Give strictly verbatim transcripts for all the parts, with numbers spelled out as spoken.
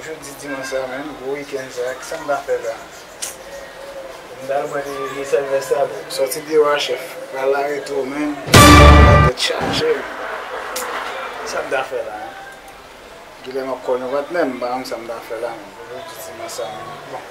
Jodi dimanch sa menm, gwo wikenn sa, kisa m ta fè la? M t al pran de, de sèlvès la, bon. Sòti de wa chèf, pral la retou menm. Tèt chaje. Kisa m ta fè la, hein? Gilè m ap kò nou vant menm, m pa konn sa m ta fè la menm. Jodi dimanch sa menm. Bon.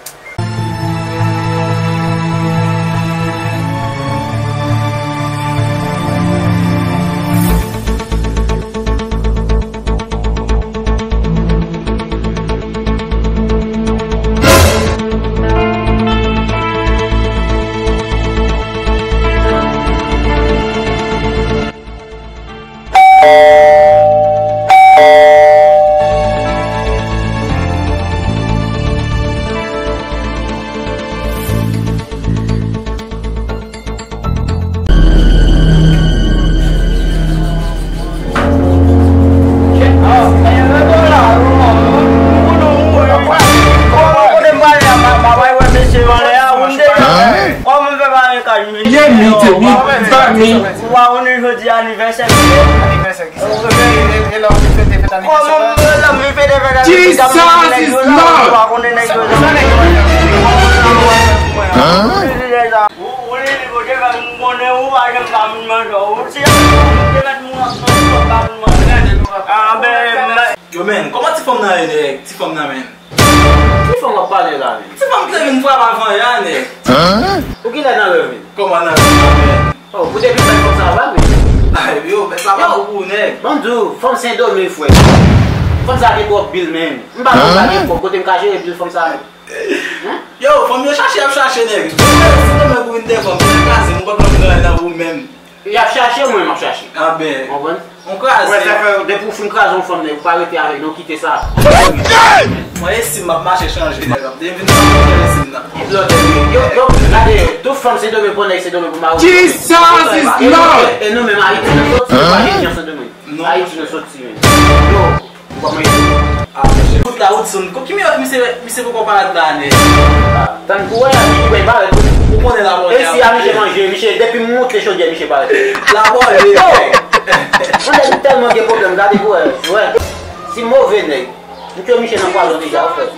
Kòman m fè pa gen kaj mwen? Yeah, me too. Me, pa me. Ou pa konnen jodi anivèsè misye? Anivèsè kisa? E, e, e lè w vin fete fèt anivèsè la? Kòman m, lè m vin fete fèt anivèsè la? Jesus is Lord! Ou pa konnen nèg yo sa? Sa nèg yo? Ou, ou li, li kote fè m konnen ou pa janm ka vin manje. Ou si ou te mèt moun ap manje, ou pa vin manje. Ah, ben, yo, men, kòman ti fanm nan ye, nèg? Ti fanm nan, men. Ki fanm w ap pale la, menm? Ti fanm ki te vin frape avan yè a, nèg. Ou genlè nan rèv li? Kòman nan rèv la, menm? Oh, pou depi bèl fanm sa va, menm. Ay, yo, bèl sa pa bon pou ou, nèg. Ban m di w, fanm Sendomeng, frè. Fanm sa gen twòp bil, menm. M pa konn bagay twòp. Kote m ka jere bil fanm sa, menm? Yo, fanm yo chache, y ap chache, nèg. Sendomeng pou vin te fanm, yo kraze, nou pa konn nan ou menm. Y ap chache, mwen, m ap chache. Ah ben. Konprann? On kraze. Wè, sa fè, depi w fin kraze yon fanm, nèg, ou pa rete avè l, non, kite sa. Mwen, estim m ap mache chanje, nèg, ap devine sa mwen chanje estim nan. Lòt, yo, yo, gade, tout fanm Sendomeng pran nèg Sendomeng pou mari. Jesus is Lord! E nou menm, Ayiti, nou soti, nou pa gen jan Sendomeng. Ayiti, nou soti, men. Yo, Ou pa manje. Ah, monchè, tout la Woodson, ki miyòt misye, misye poko parèt la, nèg? Ah, tann pou wè, misye pa parèt. Ou konnen la, bon, e si a misye manje, misye, depi m moute chodyè, misye parèt. La, bon, yo! Mwen, nèg, m tèlman gen pwoblèm, gade pou wè, wè. Si move nèg. M tchwe misye nan pwazon deja, frè.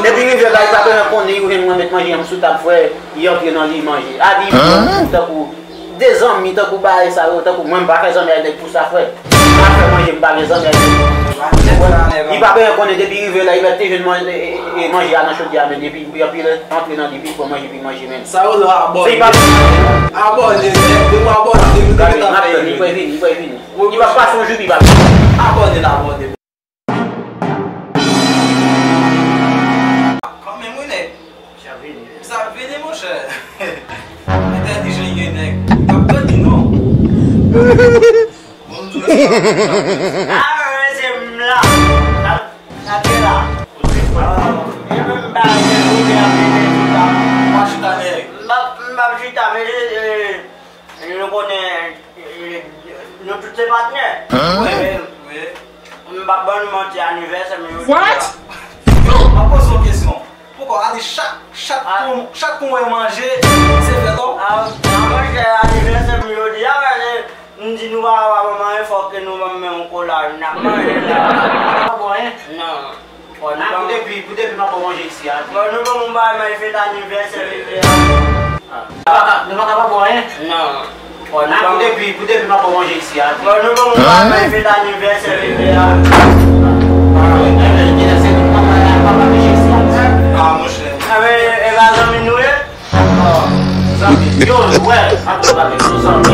Depi rive la, li pa bezwen konnen, li jwenn mwen met manje an sou tab, frè. Li antre nan li, manje. A di, tankou De zanmi tankou bagay sa yo, tankou mwen, m pa fè zanmi ak nèg pou sa, frè. M pa fè manje, m pa gen zanmi ak nèg. Li pa bezwen konnen depi rive la, li mèt te jwenn manje, e, e, e, manje a nan chodyè a, men depi, epi antre nan li, epi pran manje, epi manje, men. Sa yo la, abòne. Se pa abòne, depi w abòne, depi w mete afè yo. Li prè vini, li prè vini. Li pa pase yon jou, li pa vini. Abòne la, abòne. Kanmenm wi nèg. Sa ap vini, wi. Sa ap vini, monchè. Entèlijan ye nèg. T ap grandi non. Bon, m di w sa. Ah, men se m la. Sa, sa te la. E menm bagay ke ou te ap vini tout la. M pa chita nèg. M pa, m pa chita, men, eh, Nou konnen, eh, nou tout se patnè. Wi, wi. M p ap ban nou manti, anivèsè m jodi a. Yo, m ap poze w kesyon. Poukò, a di chak, chak kon, chak kon w wè manje, se fèt ou? A, a, monchè, anivèsè m jodi a, paske m di nou pa ka pa ban m anyen, fòk ke nou ban m menm yon kola, n ap manje la. Pa bon, hein? Non. Bon, nou ban pou depi, pou depi m ap ba w manje isi a. Bon, nou ban m yon bagay, manje fèt anivèsè bebe a. Ah. Nou pa ka, nou pa ka pa ba w anyen? Non. Bon, nou ban pou depi, pou depi m ap ba w manje isi a. Bon, nou ban m yon bagay, manje fèt anivèsè bebe a. Ah, wi, men, men, men, se nou pa ka, pa ka manje isi a. Ah, monchè. Ah, men, e pa zanmi nou ye? Yo, wè, ap travay sou zanmi.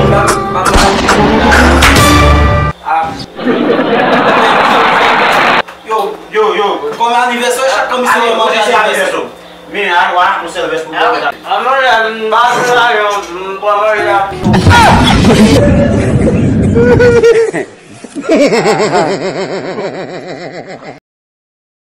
Yo, yo, yo. Kòm anivèsè, chak komisè yo manje anivèsè. Men, a, wa, pou sèlvès pou mwen. A, mwen, m pa sou lajan, m pran manje la pou nou.